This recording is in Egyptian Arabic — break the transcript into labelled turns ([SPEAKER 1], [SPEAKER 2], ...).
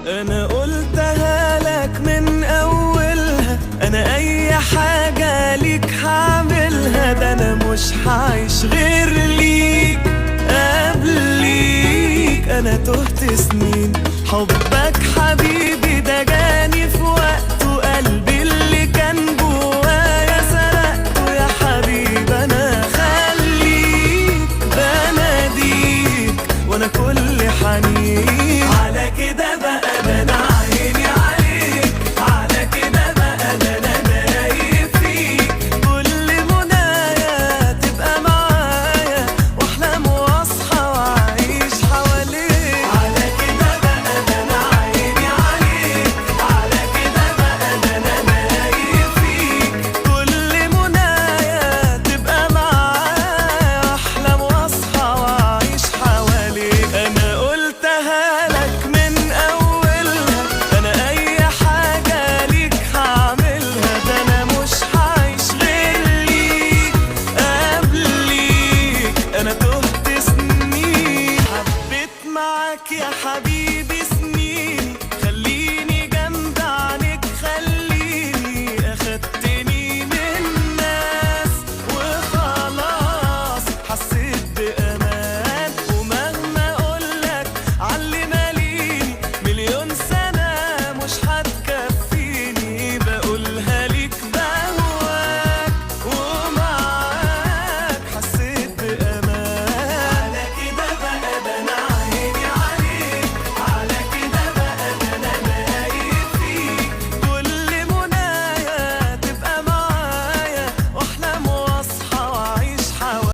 [SPEAKER 1] انا قلتها لك من اولها، انا اي حاجة ليك هعملها، ده انا مش هعيش غير ليك قبليك. انا تهت سنين حبك حبيبي، ده جاني في وقته، قلبي اللي كان جوايا سرقته. يا حبيبي انا خليك بناديك وانا كل حنين. على كده بقى ده انا عيني عليك، على كده بقى ده انا دايب فيك، كل منايا تبقى معايا، واحلم واصحى واعيش حواليك. على كده بقى ده انا عيني عليك، على كده بقى ده انا دايب فيك، كل منايا تبقى معايا، واحلم واصحى واعيش حواليك. انا قلتها لك من اولها، انا اي حاجة ليك هعملها، ده انا مش هعيش غير ليك قبليك. انا تهت سنين حبيت معاك يا حبيبي سنين.